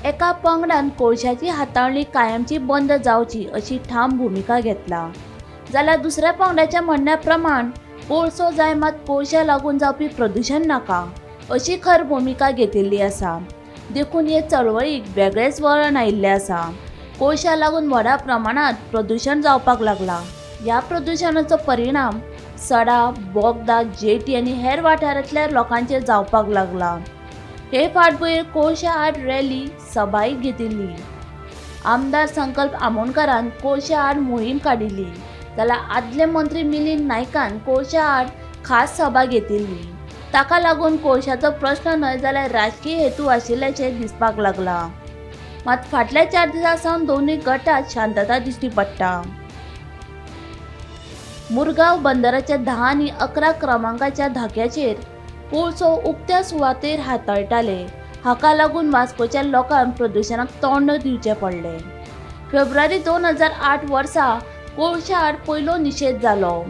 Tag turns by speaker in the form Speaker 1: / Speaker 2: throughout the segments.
Speaker 1: एका पंगडान कोळशाची हाताळणी कायमची बंद जावची अशी ठाम भुमिका घेतला, जाल्यार दुसऱ्या पंगडाच्या म्हणण्या प्रमाण कोळसो जाय मात कोळशा लागून जावपी प्रदूशण नाका अशी खर भुमिका घेतिल्ली आसा. देखून हे चळवळीक वेगळेंच वळण आयिल्लें आसा. कोळशा लागून व्हडा प्रमाणांत प्रदूशण जावपाक लागलां. ह्या प्रदूशणाचो परिणाम सडा, बोगदा, जेटी आनी हेर वाठारांतल्या लोकांचेर जावपाक लागला. हे फाटभुंयेर कोळशा आड रॅली सभाय घेतिल्ली. आमदार संकल्प आमोणकारान कोळशा आड मोहीम काडिल्ली, जाल्यार आदले मंत्री मिलिंद नायकान कोळशा आड खास सभा घेतिल्ली. ताका लागून कोळशाचो प्रश्न न्हय जाल्यार राजकीय हेतू आशिल्ल्याचें दिसपाक लागलां. मात फाटल्या 4 दिसां सावन दोनूय गटांत शांतता दिश्टी पडटा. मुरगांव बंदराच्या 10 आनी 11 क्रमांकाच्या धाक्याचेर कोळसो उक्त्या सुवातेर हाताळटाले. हाका लागून वास्कोच्या लोकांक प्रदुशणाक तोंड दिवचें पडलें. फेब्रुवारी 2008 वर्सा कोळशा आड पयलो निशेध जालो.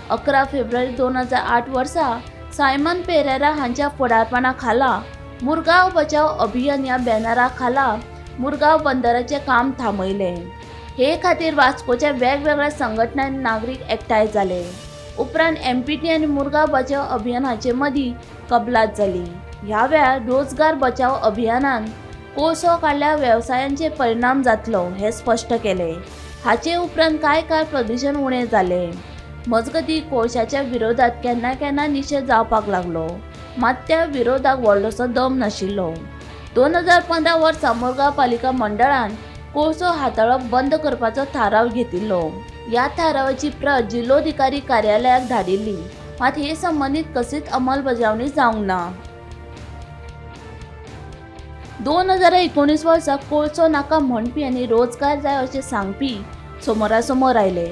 Speaker 1: 11 फेब्रुवारी 2008 वर्सा सायमन पेरेरा हांच्या फुडारपणा खाला मुरगांव बचाव अभियान ह्या बॅनरा खाला मुरगांव बंदराचें काम थांबयलें. हे खातीर वास्कोच्या वेगवेगळ्या संघटनांनी नागरीक एकठांय जाले. उपरांत MPT आनी मुरगांव बचाव अभियान हाचे मदीं कबलात जाली. ह्या वेळार रोजगार बचाव अभियानान कोळसो काडल्या वेवसायांचेर परिणाम जातलो हें स्पश्ट केलें. हाचे उपरांत कांय काळ प्रदूशण उणें जालें. मजगतीं कोळशाच्या विरोधात केन्ना केन्ना निशेध जावपाक लागलो, मात त्या विरोधाक व्हडलोसो दम नाशिल्लो. 2015 वर्सा मुरगांव पालिका मंडळान कोळसो हाताळप बंद करपाचो थाराव घेतिल्लो. ह्या थारावाची प्रत जिल्लोधिकारी कार्यालयाक धाडिल्ली, मात हे संबंदीत कसलीच अंमलबजावणी जावंक ना. 2019 वर्सा कोळसो नाका म्हणपी आनी रोजगार जाय अशें सांगपी समोरासमोर आयले.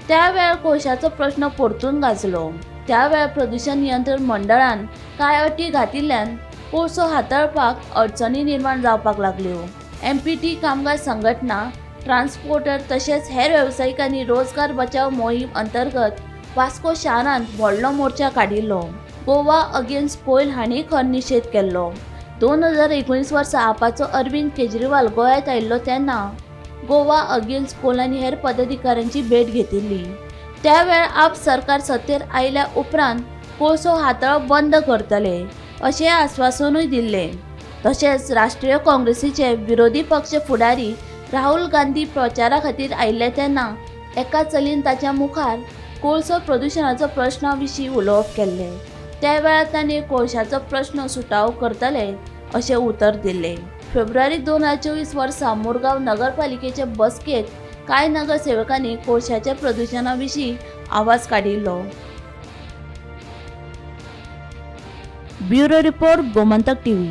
Speaker 1: त्या वेळार कोळशाचो प्रश्न परतून गाजलो. त्या वेळार प्रदूशण नियंत्रण मंडळान कांय अटी घातिल्ल्यान कोळसो हाताळपाक अडचणी निर्माण जावपाक लागल्यो. MPT कामगार संघटना, ट्रान्सपोर्टर तशेंच हेर वेवसायिकांनी रोजगार बचाव मोहीम अंतर्गत वास्को शारांत व्हडलो मोर्चा काडिल्लो. गोवा अगेन्स्ट कोयल हांणी खर निशेध केल्लो. 2019 वर्सा आपाचो अरविंद केजरीवाल गोंयांत आयिल्लो तेन्ना गोवा अगेन्स्ट कोल आनी हेर पदाधिकाऱ्यांची भेट घेतिल्ली. त्या वेळार आप सरकार सत्तेर आयल्या उपरांत कोळसो हाताळप बंद करतले अशें आस्वासनूय दिल्लें. तशेंच राष्ट्रीय काँग्रेसीचे विरोधी पक्ष फुडारी राहुल गांधी प्रचारा खातीर आयिल्ले तेन्ना एका चलीन ताच्या मुखार कोळसो प्रदुशणाचो प्रश्ना विशीं उलोवप केल्लें. त्या वेळार तांणी कोळशाचो प्रश्न सुटावो करतले अशें उतर दिल्लें. फेब्रुवारी 2024 वर्सा मुरगांव नगरपालिकेचे बसकेंत कांय नगरसेवकांनी कोळशाच्या प्रदुशणा विशीं आवाज काडिल्लो. Bureau report, Gomantak TV.